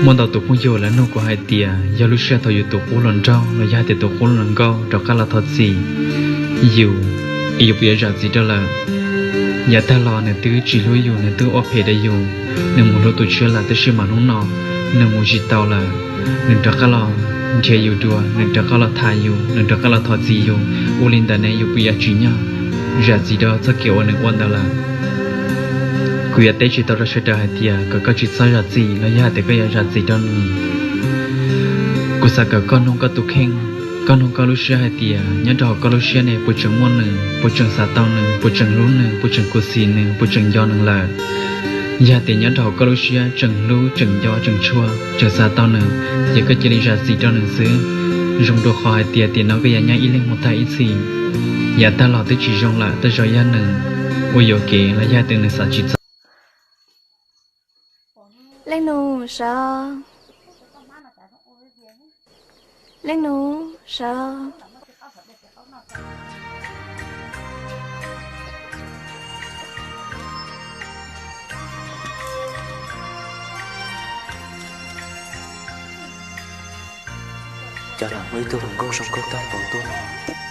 Muaj ntau tus phooj ywg lawv nug kuv hais tias yog lub sij hawm thaum yus tus qub hluas nraug los yog hais tias tus qub hluas nkauj rov qab los thov txim yus, es yus puas yuav zam txim rau lawm. Yav tag los nws twb tsis hlub yus, nws twb ua phem rau yus, nws mus hlub tus tshiab lawm, tab sis mas hnub no nws mus tsis tau lawm, nws rov qab los nrhiav yus dua, nws rov qab los tham yus, nws rov qab los thov txim yus, ua li ntawd ne yus puas yuav tsim nyog zam txim rau txoj kev uas nws ua ntawd lawm? Kuv yuav teb tsis tau rau sawv daws hais tias kom koj tsis txhob zam txim los yog hais tias koj yuav zam txim rau nws. Kuv xav kom koj nug koj tus kheej, koj nug koj lub siab hais tias nyob rau hauv koj lub siab ne puas tseem muaj nws, puas tseem xav tau nws, puas tseem hlub nws, puas tseem khuv xim nws, puas tseem nco nws lawm. Yog hais tias nyob rau hauv koj lub siab tseem hlub, tseem nco, tseem tshua, tseem xav tau nws, ces koj cia li zam txim rau nws xwb. Zoo dua qhov hais tias tiam no koj yuav nyob ib leeg mus tag ib txhis, yav tag los twb tsis zoo lawm, tej zaum yog nws ua yuam kev los yog hais tias nws xav tsis txog. Leej nus sawv. Leej nus sawv. Cas lam muaj ib tug hluas nkauj zoo nkauj tag npaum tuaj no.